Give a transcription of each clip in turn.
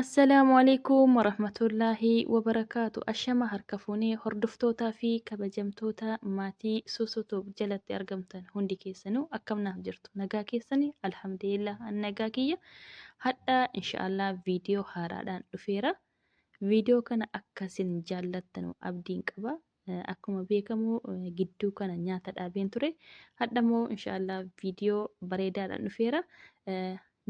Assalaamu alaikum warahmatullaahi wabarakaatu. Ashama harka fuunee hordoftootaa fi kabajamtoota maatii Suusutuub jalatti argamtan hundi keessanuu akkam naaf jirtu? Nagaa keessanii? Alhamdulillah, an nagaa kiyya. Hadha inshaallah viidiyoo haaraadhaan dhufeera. Viidiyoo kana akka isin jaallattanu abdiin qaba. Akkuma beekamu gidduu kana nyaata dhaabeen ture. Hadha immoo inshaallah viidiyoo bareedaadhaan dhufeera.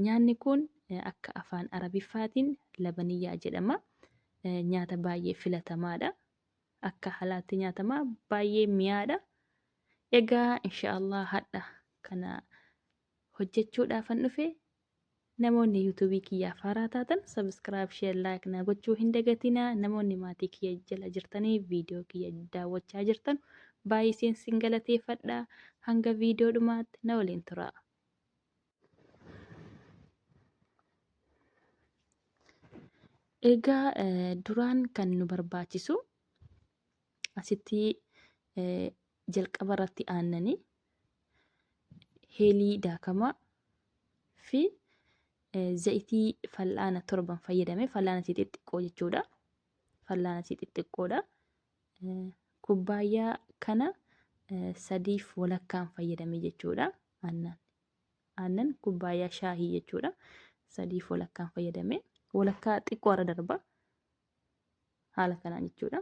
Nyaanni kun akka afaan Arabiffaatiin labaniyyaa jedhama. Nyaata baay'ee filatamaadha. Akka halaatti nyaatama baay'ee mi'aadha. Egaa inshaallah hadha kana hojjechuudhaafan dhufe. Namoonni yuutuubii kiyyaaf haaraa taatan subscribe, share, like na gochuu hin dagatinaa. Namoonni maatii kiyya jala jirtanii viidiyoo kiyya daawwachaa jirtan baay'iseen sin galateeffadha. Hanga viidiyoo dhumaatti na waliin turaa. Egaa duraan kan nu barbaachisu asitti jalqaba irratti aannanii, heelii daakamaa fi zayitii fal'aana torban fayyadame, fal'aana isii xixiqqoo jechuudha. Fal'aana isii xixiqqoodha. Kubbaayyaa kana sadiif walakkaan fayyadame jechuudha. Aannan. Aannan kubbaayyaa shaahii jechuudha. Sadiif walakkaan fayyadame. Walakkaa xiqqoo irra darba. Haala kanaan jechuudha.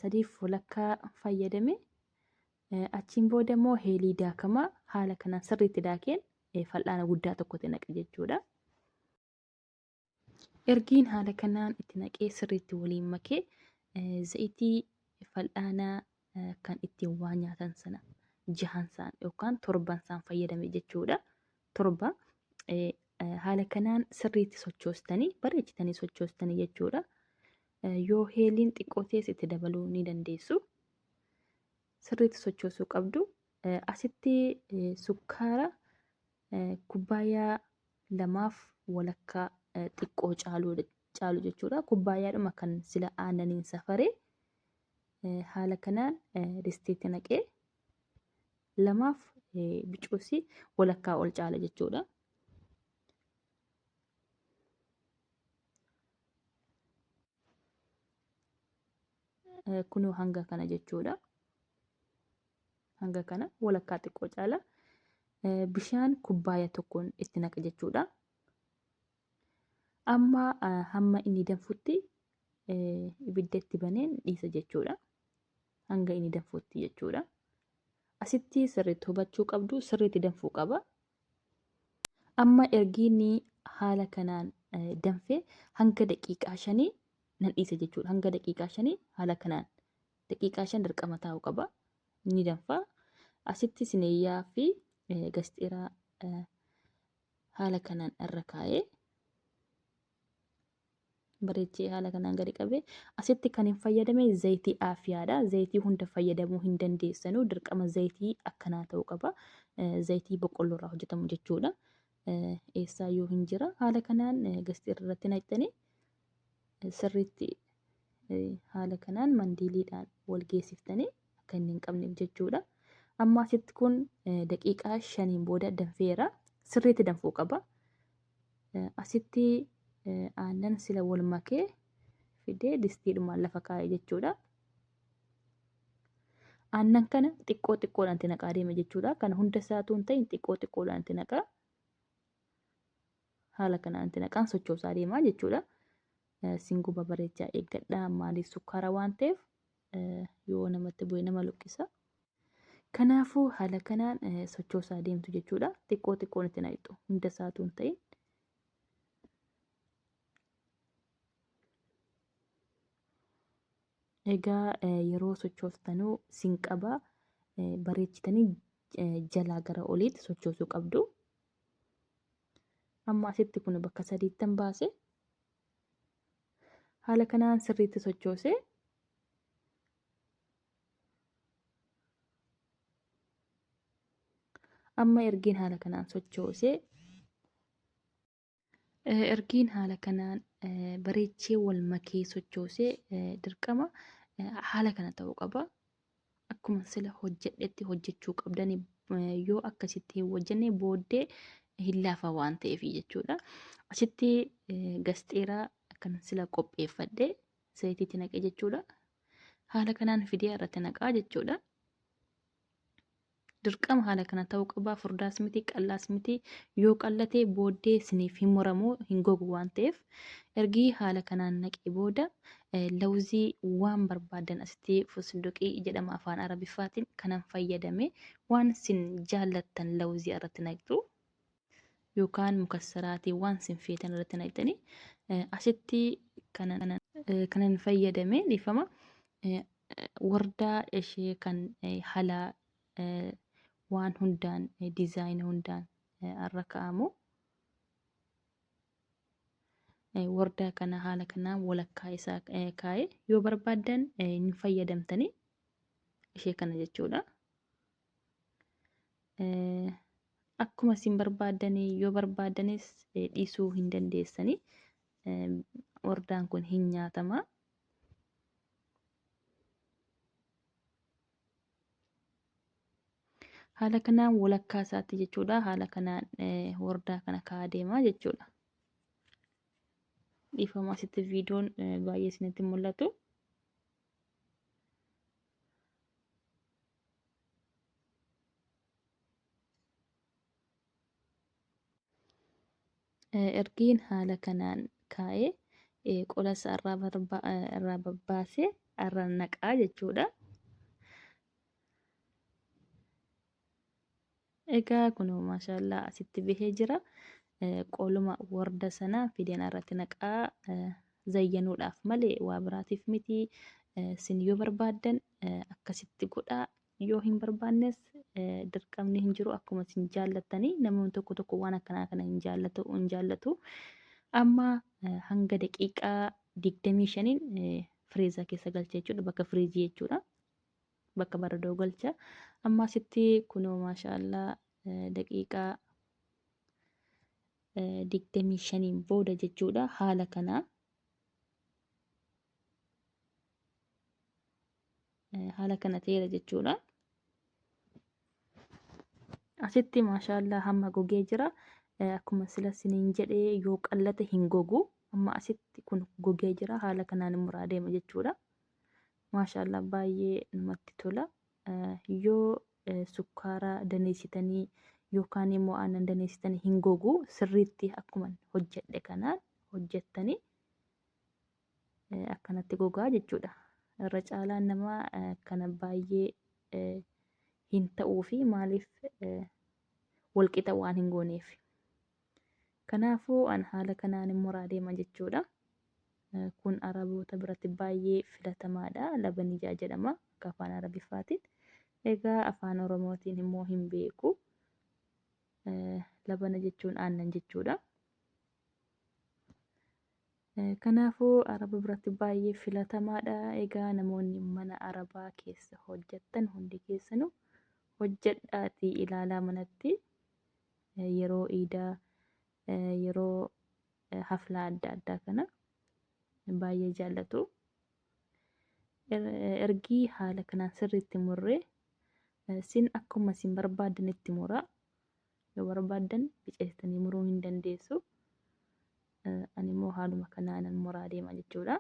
Sadiif walakkaa fayyadame. Achiin booda immoo heelii daakamaa haala kanaan sirriitti daakeen fal'aana guddaa tokkotti naqe jechuudha. Ergiin haala kanaan itti naqee sirriitti waliin makee zayitii fal'aanaa kan ittiin waa nyaatan sana jahan saan yookaan torban saan fayyadame jechuudha. Torba haala kanaan sirriitti sochoostanii bareechitanii sochoostanii jechuudha. Yoo heeliin xiqqoo ta'es itti dabaluu ni dandeessu. Sirriitti sochoosuu qabdu. Asitti sukkaara kubbaayyaa lamaaf walakkaa xiqqoo caalu jechuudha. Kubbaayyaadhuma kan sila aannaniin safaree haala kanaan distiitti naqee lamaaf bicuusi walakkaa ol caala jechuudha. Kunoo hanga kana jechuudha. Hanga kana walakkaa xiqqoo caala. Bishaan kubbaaya tokkoon itti naqa jechuudha. Amma hamma inni danfutti ibidda itti baneen dhiisa jechuudha. Hanga inni danfutti jechuudha. Asitti sirriitti hubachuu qabdu, sirriitti danfuu qaba. Amma ergi inni haala kanaan danfee hanga daqiiqaa shanii nan dhiisa jechuudha. Hanga daqiiqaa shanii haala kanaan daqiiqaa 5 dirqama taa'uu qaba. Ni danfa. Asitti sineeyyaa fi gasteeraa haala kanaan irra kaa'ee bareechee haala kanaan gadi qabee asitti kan hin fayyadame zayitii aafiyaadha. Zayitii hunda fayyadamuu hin dandeessanu. Dirqama zayitii akkanaa ta'uu qaba. Zayitii boqqolloo irraa hojjetamu jechuudha. Eessaa yoo hin jira haala kanaan gasteera irratti naqxanii sirriitti haala kanaan mandiiliidhaan wal geessiftanii akka inni hin qabneef jechuudha. Amma asitti kun daqiiqaa shaniin booda danfeera. Sirriitti danfuu qaba. Asitti aannan sila wal makee fidee distiidhumaan lafa kaa'e jechuudha. Aannan kana xiqqoo xiqqoodhaan itti naqaa deema jechuudha. Kana hunda isaatu hin ta'in xiqqoo xiqqoodhaan itti naqaa. Haala kanaan itti naqaan sochoosaa deemaa jechuudha. Singuba bareechaa eeggadhaa, maaliif sukkaara waan ta'eef yoo namatti bu'e nama luqqisa. Kanaafuu haala kanaan sochoosaa deemtu jechuudha. Xiqqoo xiqqoon itti naqxu, hunda isaatu hin ta'in. Egaa yeroo sochoostanuu sin qaba bareechitanii jalaa gara oliitti sochoosuu qabdu. Amma asitti kun bakka sadiittan baase. Haala kanaan sirriitti sochoose. Amma ergiin haala kanaan sochoose. Ergiin haala kanaan bareechee wal makee sochoosee dirqama haala kana ta'uu qaba. Akkuma sila hojjedhetti hojjechuu qabdani, yoo akkasitti hin hojjenne booddee Hin laafa waan ta'eef jechuudha. Asitti gasxeeraa kan sila qopheeffadhe zayitiitti naqe jechuudha. Haala kanaan fidee irratti naqaa jechuudha. Dirqama haala kana ta'uu qaba. Furdaas miti, qal'aas miti. Yoo qal'ate booddee isiniif hin muramu, hin gogu waan ta'eef. Ergii haala kanaan naqee booda lawuzii waan barbaadan asitti fusduqii jedhama afaan Arabiffaatiin kanan fayyadame waan isin jaallattan lawuzii irratti naqxu. Yookaan mukassaraatii waan isin feetan irratti naqxanii asitti kanan fayyadame dhiifama. Wardaa ishee kan halaa waan hundaan diizaayina hundaan irra ka'amu. Wardaa kana haala kanaan walakkaa isaa kaa'e yoo barbaaddan ni fayyadamtanii ishee kana jechuudha. Akkuma isin barbaaddanii yoo barbaaddanis dhiisuu hin dandeessanii. Wardaan kun hin nyaatama. Haala kanaan walakkaa isaatti jechuudha. Haala kanaan wardaa kana kaa'aa deemaa jechuudha. Dhiifama asitti viidiyoon baay'ee isinitti mul'atu. Ergiin haala kanaan kaa'ee qola isaa irraa babbaasee irra naqaa jechuudha. Egaa kunoo maashaallaa asitti bahee jira. Qoluma warda sana fideen irratti naqaa zayyanuudhaaf malee waa biraatiif miti. Isin yoo barbaaddan akkasitti godhaa. Yoo hin barbaannes dirqamni hin jiru akkuma isin jaallattanii namoonni tokko tokko waan akkanaa kana hin jaallatu hin jaallatu. Amma hanga daqiiqaa 25n fireezaa keessa galcha jechuudha bakka firiijii jechuudha. Bakka baradoo galcha. Amma asitti kunoo maashaallaa daqiiqaa 25n booda jechuudha haala kanaa. Haala kana ta'eera jechuudha. Asitti maashaallaa hamma gogee jira. Akkuma sila isiniin jedhee yoo qallate hin gogu. Amma asitti kun gogee jira. Haala kanaan muraa deema jechuudha. Maashaallaa baay'ee namatti tola. Yoo sukkaara daneessitanii yookaan immoo aannan daneessitanii hin gogu. Sirriitti akkuma hojjedhe kanaan hojjettanii akkanatti gogaa jechuudha. Irra caalaan namaa kana baay'ee hin ta'uu fi maaliif walqixa waan hin gooneef. Kanaafuu an haala kanaan muraa deema jechuudha. Kun Araboota biratti baay'ee filatamaadha. Labaniyyaa jedhama akka afaan Arabiffaatiin. Egaa afaan Oromootiin immoo hin beeku. Labana jechuun aannan jechuudha. Kanaafuu Araba biratti baay'ee filatamaadha. Egaa namoonni mana Arabaa keessa hojjettan hundi keessanuu hojjedhaatii ilaalaa manatti yeroo iidaa yeroo haflaa adda addaa kana baay'ee jaallatu. Ergii haala kanaan sirriitti murree sin akkuma isin barbaaddanitti muraa. Yoo barbaaddan biceessitanii muruu hin dandeessu. Ani immoo haaluma kanaanan muraa deema jechuudha.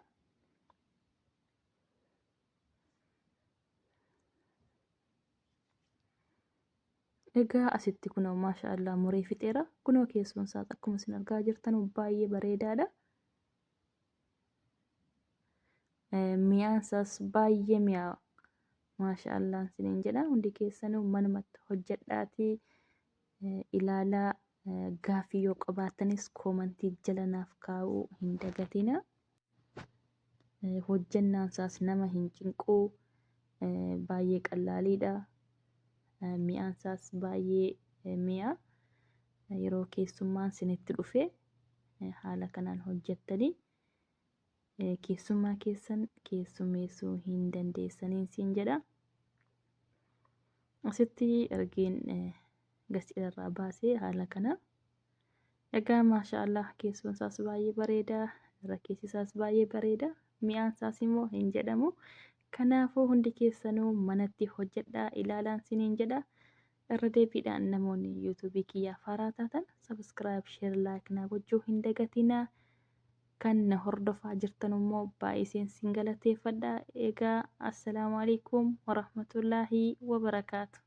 Egaa asitti kunoo maasha Allah muree fixeera. Kunoo keessoon isaas akkuma isin argaa jirtan baay'ee bareedaadha. Mi'aan isaas baay'ee mi'aawa. Maasha Allah isiniin jedha hundi keessanuu manumatti hojjedhaatii ilaalaa gaaffii yoo qabaattanis koomantii jala naaf kaa'uu hin dagatina. Hojjennaan isaas nama hin cinqu baay'ee qallaaliidha. Mi'aan isaas baay'ee mi'a. Yeroo keessummaan isinitti dhufe haala kanaan hojjettanii keessummaa keessan keessummeessuu hin dandeessaniin siin jedha. Asitti ergiin gasxira irraa baasee haala kana. Egaa maasha Allah keessoon isaas baay'ee bareeda, irra keessi isaas baay'ee bareeda, mi'aan isaas immoo hin jedhamu. Kanaafuu hundi keessanuu manatti hojjedhaa ilaalaan siniin jedha. Irra deebiidhaan namoonni yuutuubii kiyyaaf haaraa taatan subscribe, share, like naa gochuu hin dagatinaa. Kan na hordofaa jirtan immoo baay'iseen sin galateeffadha. Egaa assalaamu alaikum warahmatullaahi wabarakaatu.